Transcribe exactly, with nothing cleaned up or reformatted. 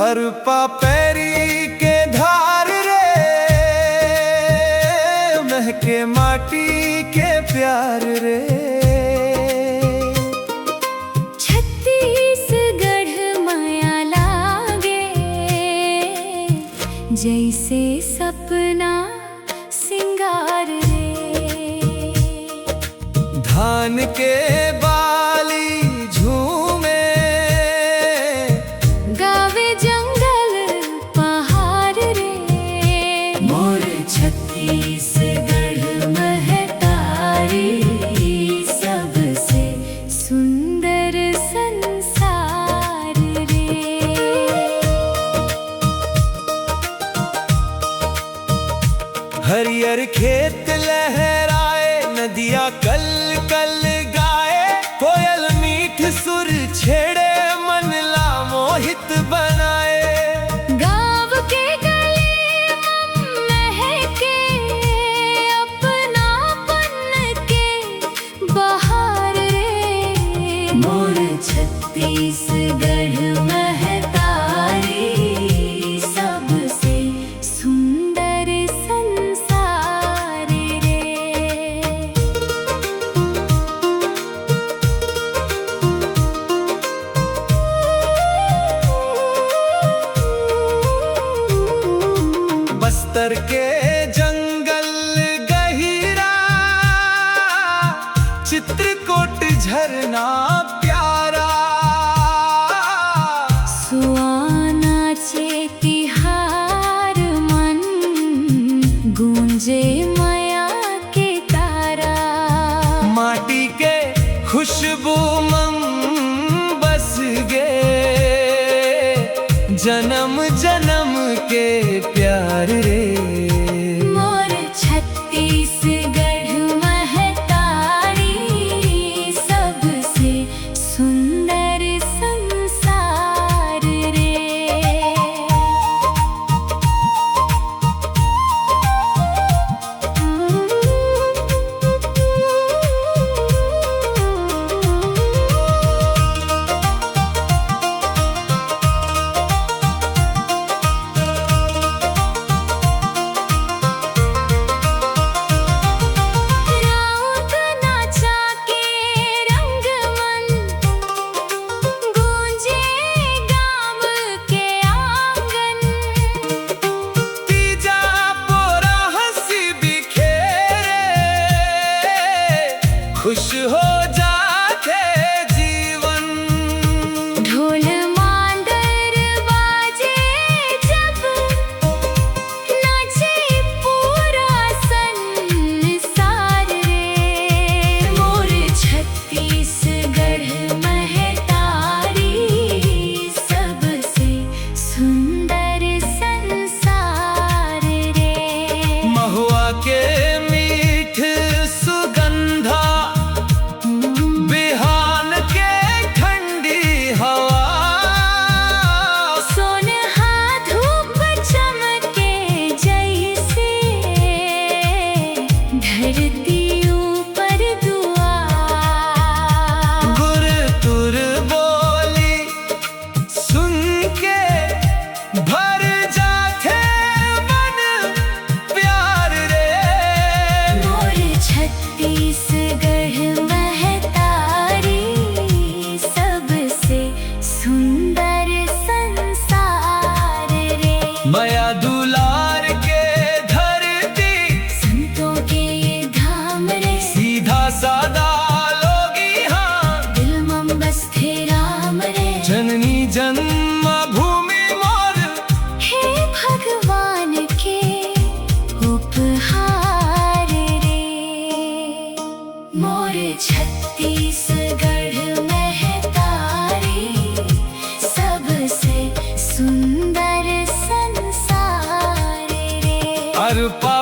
अरपा पैरी के धार रे, महके माटी के प्यार रे। छत्तीसगढ़ मया लागे, जैसे सपना सिंगार रे। धान के बाली झूमे, गावे जंगल पहाड़ रे। मोर छत्तीसगढ़ महतारी, सबसे सुंदर संसार रे। हरियर खेत लहराए, नदिया कल कल गाए, कोयल मीठ सुर छेड़े, मन ला मोहित बनाए। गाँव के गली म महके अपनापन के बहार रे। मोर छत्तीसगढ़ महतारी, सबसे सुंदर संसार रे। बस्तर के जंगल गहिरा, चित्रकूट झरना प्यारा। सुआ नाचे तिहार मन, गूंजे मया के तारा। माटी के खुशबू मन बस गे, जन्म जन्म के प्यार रे। मोर छत्तीसगढ़ महतारी, सबसे सुंदर संसार रे। रूपा